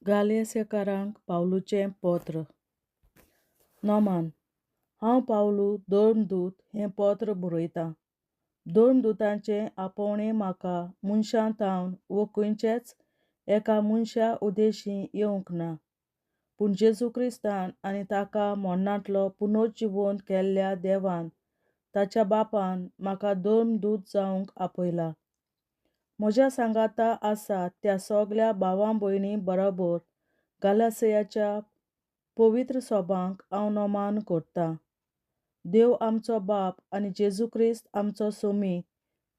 गालेसेकारांक पावलूचें पत्र. नोमान, हांव पावलू धर्मदूत हें पत्र बरयतां. धर्मदुताचें आपोवणें म्हाका मनशां थावन वो खंयच्याच एका मनशा उदेशीं येवंक ना. पूण जेजू क्रिस्तान आनी ताका मरणांतलो पुनर्जिवंत केल्ल्या देवान, ताच्या बापान म्हाका धर्मदूत जावंक आपयला. म्हज्या सांगाता आसा त्या सगल्या भावां भयणीं बरोबर गालासयाच्या पवित्र सोबांक हांव नमान करतां. देव आमचो बाप आनी जेजू क्रिस्त आमचो सोमी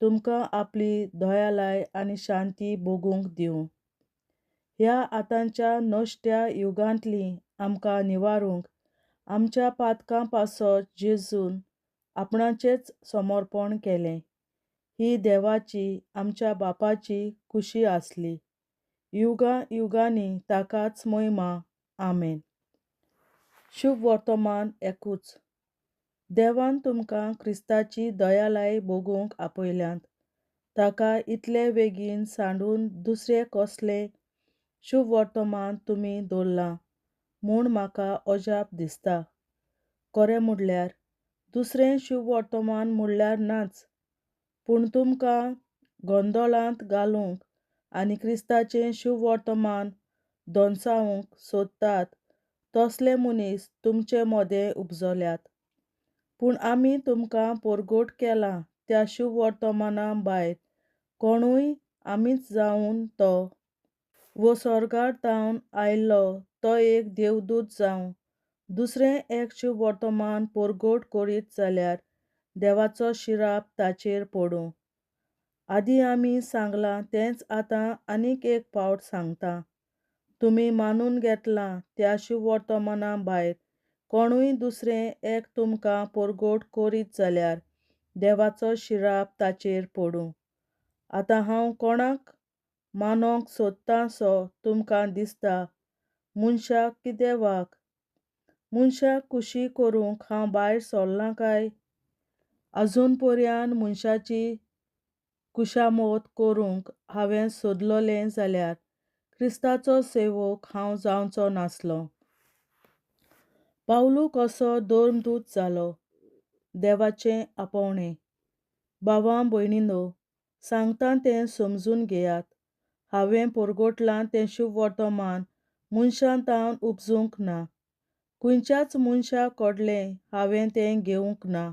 तुमकां आपली दयालाय आनी शांती भोगूंक दिवं. ह्या आतांच्या नश्ट्या युगांतली आमकां निवारूंक आमच्या पातकां पासत जेजून आपणाचेंच समर्पण केलें. ही देवाची आमच्या बापाची खुशी आसली. युगां युगांनी ताकाच मोयमा. आमेन. शुभ वर्तमान एकूच. देवान तुमकां क्रिस्ताची दयालाय भोगूंक आपयल्यांत. ताका इतले बेगीन सांडून दुसरें कसलें शुभ वर्तमान तुमी दवरलां म्हूण म्हाका अजाप दिसता. खरें म्हणल्यार दुसरें शुभ वर्तमान म्हणल्यार नाच. पूण तुमकां गोंदोळांत घालूंक आनी क्रिस्ताचें शुभ वर्तमान धोनसावंक सोदतात तसले मनीस तुमचे मदें उपजल्यात. पूण आमी तुमकां परगट केलां त्या शुभ वर्तमाना भायर कोणूय आमीच जावन तो वो स्वर्गार थावन आयिल्लो तो एक देवदूत जावं दुसरें एक शुभ वर्तमान परगट करीत जाल्यार देवाचो शिराप ताचेर पडूं. आदीं आमी सांगलां तेंच आतां आनीक एक फावट सांगता. तुमी मानून घेतलां त्या शुभ वर्तमाना भायर कोणूय दुसरें एक तुमकां परगट करीत जाल्यार देवाचो शिराप ताचेर पडूं. आतां हांव कोणाक मानोंक सोदतां सो तुमकां दिसता, मनशाक की देवाक? मनशाक खुशी करूंक हांव भायर सरलां काय? अजून पर्यान मनशाची खुशामत करूंक हांवें सोदलोलें जाल्यार क्रिस्ताचो सेवक हांव जावचो नासलो. पावलू कसो धर्मदूत जालो. देवाचें आपोवणें. भावां भयणींनो, सांगता तें समजून घेयात. हांवें परगटलां तें शुभ वर्तमान मनशां थावन उपजूंक ना. खंयच्याच मनशा कडलें हांवें तें घेवंक ना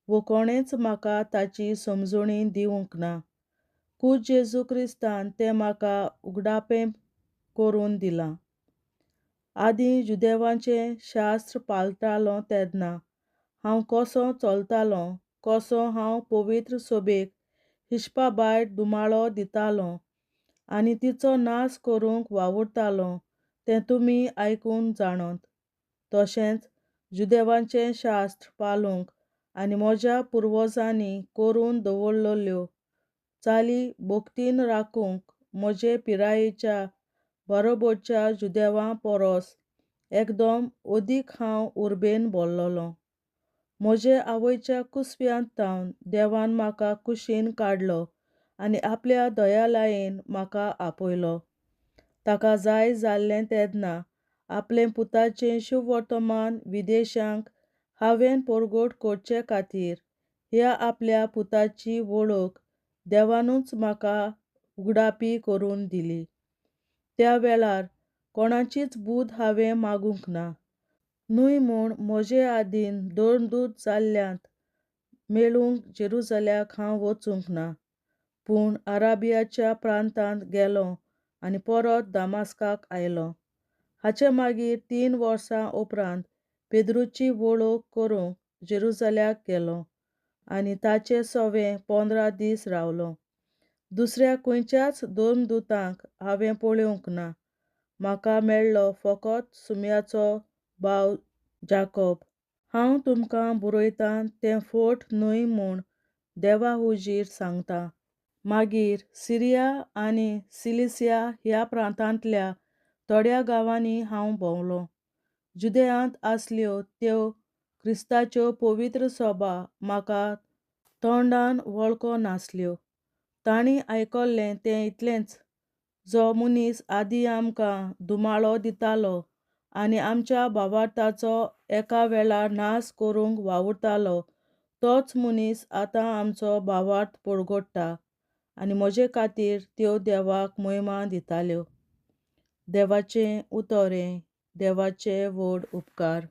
वो कोणेंच म्हाका ताची समजणी दिवंक ना. खूद जेजू क्रिस्तान तें म्हाका उगडापें करून दिलां. आदीं जुदेवांचें शास्त्र पाळटालों तेन्ना हांव कसो चलतालों, कसो हांव पवित्र सोबेक हिसपा भायर धुमाळो दितालों आनी तिचो नाश करूंक वावुरतालों तें तुमी आयकून जाणत. तशेंच जुदेवांचें शास्त्र पाळूंक आनी म्हज्या पुर्वजांनी करून दवरलेल्यो चाली भक्तीन राखूंक म्हजे पिरायेच्या बरोबरच्या जुदेवां परस एकदम अदीक हांव उर्बेन भरलेलो. म्हजे आवयच्या कुसव्यांत थावन देवान म्हाका कुशीन काडलो आनी आपल्या दयालायेन म्हाका आपयलो. ताका जाय जाल्लें तेन्ना आपलें पुताचें शुभ वर्तमान विदेशांक हांवें परगट करचे खातीर ह्या आपल्या पुताची वळख देवानूच म्हाका उगडापी करून दिली. त्या वेळार कोणाचीच बूद हांवें मागूंक ना. न्हय म्हूण म्हजे आदीन धर्मदूत जाल्ल्यांत मेळूंक जेरुजल्याक हांव वचूंक ना. पूण अराबियाच्या प्रांतांत गेलों आनी परत दामास्काक आयलों. हाचे मागीर 3 वर्सां उपरांत पेद्रूची वळख करूंक जेरुजल्याक गेलों आनी ताचे सवें 15 दीस रावलों. दुसऱ्या खंयच्याच धर्मदुतांक हांवें पळोवंक ना. म्हाका मेळ्ळो फकत सुम्याचो भाव जाकोब. हांव तुमकां बरयतां तें फट न्हय म्हूण देवा हुजीर सांगता. मागीर सिरिया आनी सिलिसिया ह्या प्रांतांतल्या थोड्या गांवांनी हांव भोंवलों. जुदेयांत आसल्यो त्यो क्रिस्ताच्यो पवित्र सभा म्हाका तोंडान वळखो नासल्यो. तांणी आयकल्लें तें इतलेंच, जो मनीस आदीं आमकां धुमाळो दितालो आनी आमच्या भावार्थाचो एका वेळार नाश करूंक वावुरतालो, तोच मनीस आतां आमचो भावार्थ परगट्टा. आनी म्हजे खातीर त्यो देवाक मोहिमा दिताल्यो. देवाचें उतर हें. देवाचे व्हड उपकार.